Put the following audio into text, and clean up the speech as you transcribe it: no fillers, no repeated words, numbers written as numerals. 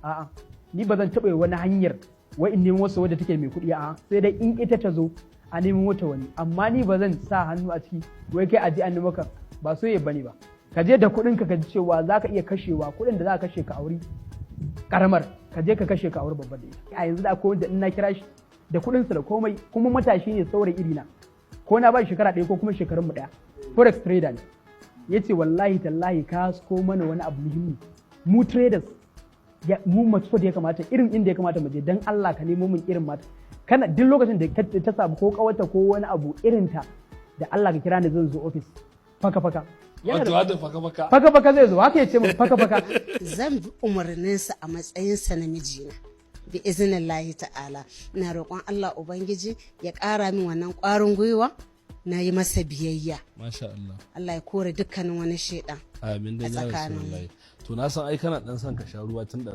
A'a, ni ba zan taɓa yi wani hanyar wai in nemo wasu wadda take mai kuɗi, a'a, sai dai in ita ta zo a nemo wata wani, amma ni ba zan sa hannu a ciki wai kai aje an nemo ka ba soyayya bane ba. Ka je da kuɗin ka, ka ji cewa za ka iya kashewa kuɗin da za ka kashe ka auri karamar, ka je ka kashe ka auri babbar da ita. A yanzu da akwai wanda in na kira shi da kuɗinsa da komai, kuma matashi ne, saurayi irina, ko na ba shi shekara 1 ko kuma shekarun mu 1, forex trader ne, ya ce wallahi tallahi ka ko mana wani abu muhimmi, mu traders ya, mu mace da ya kamata irin inda ya kamata mu je, dan Allah ka nemo min irin mata kana duk lokacin da ta samu ko kawarta ko wani abu irin ta, da Allah ka kira ni, zan zo office faka faka. Yana Wato hada faka faka. Faka faka zai zo, haka ya ce min, faka faka. Zan bi umarninsa a matsayinsa na mijina bi iznillahi ta'ala. Ina roƙon Allah Ubangiji ya ƙara min wannan ƙwarin gwiwa na yi masa biyayya. Masha Allah. Allah ya kore dukkanin wani shaidan Amin a dan ya tsakaninmu. Rasulullahi. To na san ai kana dan son ka sha ruwa tun da